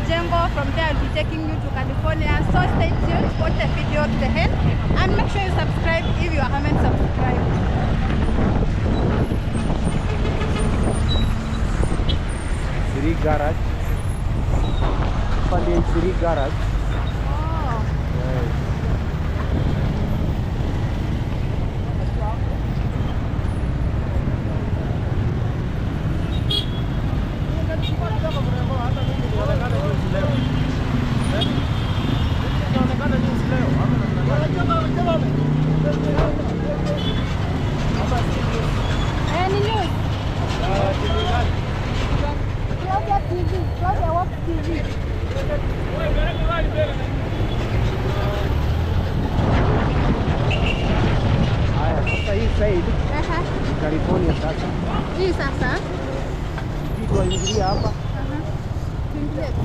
Majengo. From there I'll be taking you to California. So stay tuned, watch the video to the end, and make sure you subscribe if you haven't subscribed. Siri Garage. Hapa ndio Siri Garage. Oh. Yes. Eh, ni news. Claudia TV, Claudia Works TV. Haya, sasa hii side Aha. ni California sasa. Hii sasa. Hii tuingilia hapa. Aha. Tuingie tu.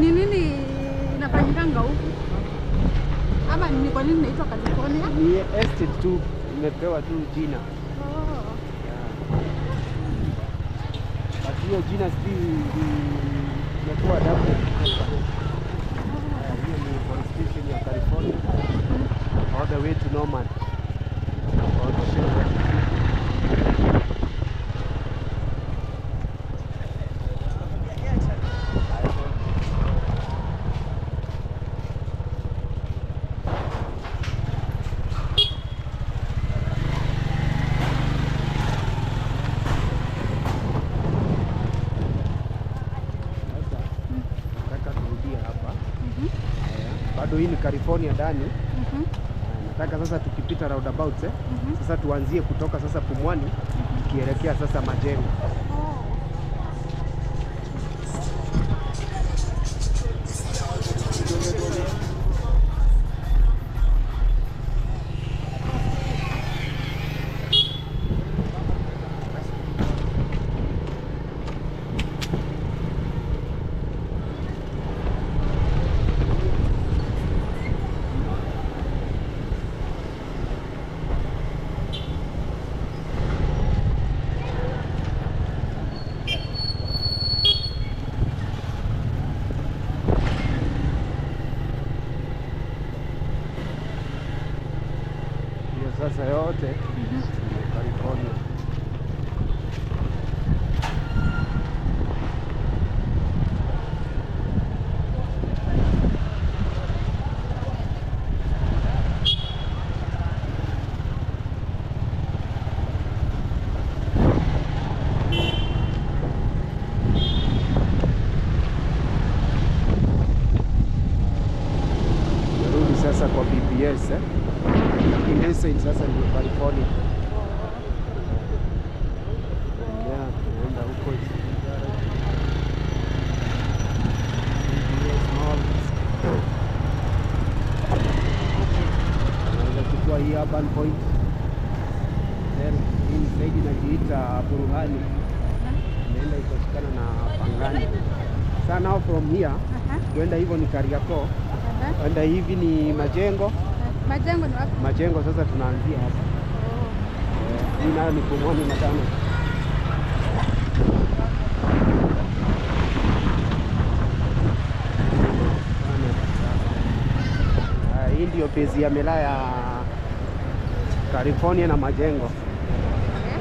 Ni nini inafanyikanga huku? Ama ni kwa nini inaitwa California? Ni estate tu, imepewa tu jina. Oh. Yeah. But hiyo jina sijui imekuwa adopted kutoka. Hiyo ni police station ya California. All the way to Nomad. All the way. Sasa nataka turudie hapa. Haya, bado hii ni California ndani. Nataka sasa tukipita roundabouts, sasa tuanzie kutoka sasa Pumwani tukielekea sasa Majengo. Oh. Hiyo sasa yote ni California. Narudi sasa kwa BBS, eh. Lakini hii side sasa ndio California. Yeah, naenda huko BBS Mall. Urban Point. Then hii ni side inajiita Buruhani, inaenda ikashikana na Pangani. Sasa now from here kwenda hivyo ni Kariakoo, kwenda hivi ni Majengo. Majengo ni wapi? Majengo sasa tunaanzia hapa. Oh. Hii nayo ni Pumwani Matano. Hii ndio base ya miraa ya California na Majengo. Okay.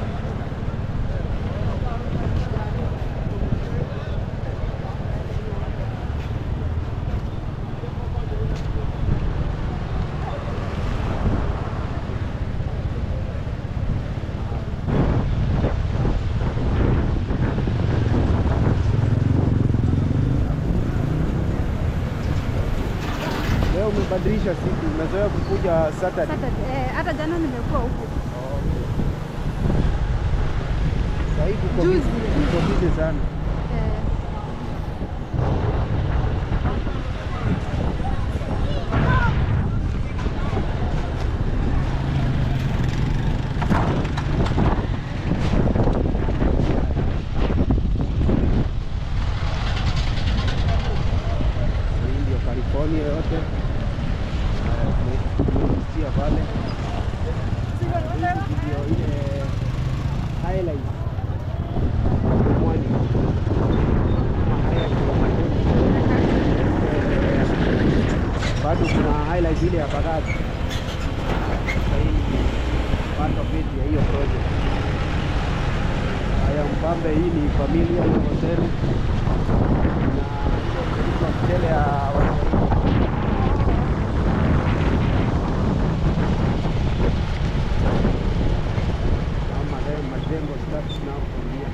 Leo umebadilisha siku, umezoea kukuja Saturday. Saturday. Hata jana nimekuwa huku. Okay. Sasa hivi uko Juzi. Uko busy sana. Hii ndio California yote. Tumepitia pale. Hii ndio ile highlight ya Pumwani. Ama highlight ya Majengo. Bado kuna highlight ile ya Mbagathi. Sasa hii ni part of it ya hiyo project. Haya, Mpambe, hii ni familia ya hoteli na hiyo mchele ya Waswahili. Kama leo Majengo starts now from here.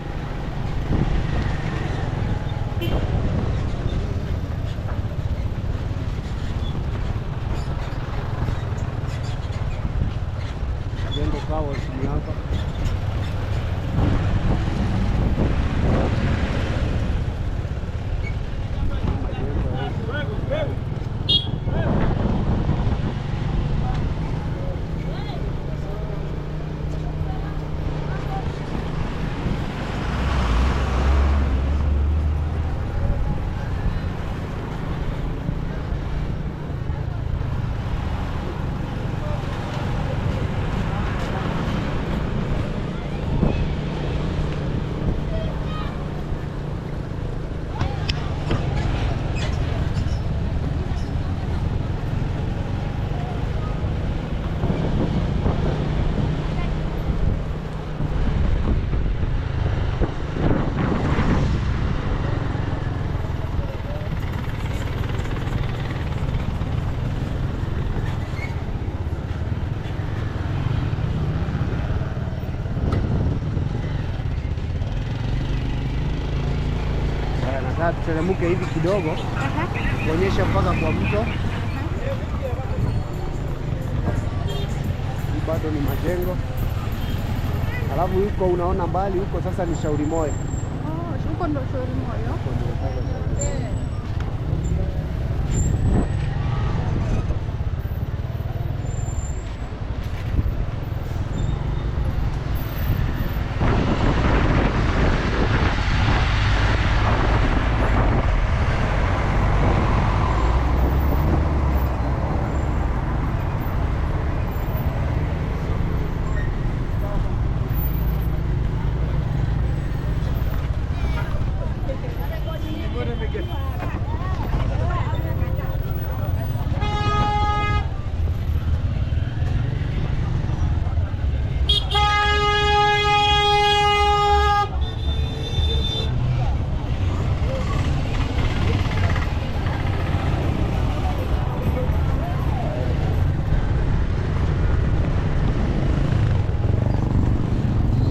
Majengo car wash ni hapa. Majengo yote. Haya, nataka tuteremke hivi kidogo kuonyesha mpaka kwa mto. Hii bado ni Majengo. Alafu huko unaona mbali huko sasa ni Shauri Moyo. Oh, huko ndo Shauri Moyo. Huko ndio sasa Shauri Moyo.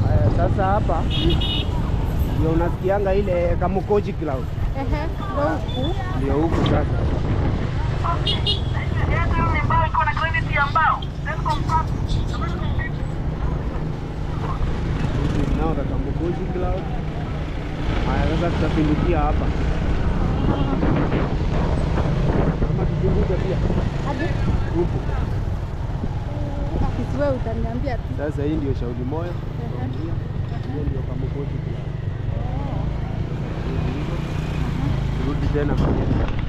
Haya, sasa hapa ndio unasikianga ile Kamukoji Cloud. Ehe, ndo huku. Ndio huku sasa. This is now the Kamukoji Cloud. Haya, sasa tutapindukia hapa. Kama tuzunguke pia Hadi huku. Wewe utaniambia tu. Sasa hii ndio Shauri Moyo. From here. Hiyo ndio Kamukunji Club. Turudi tena Manyema.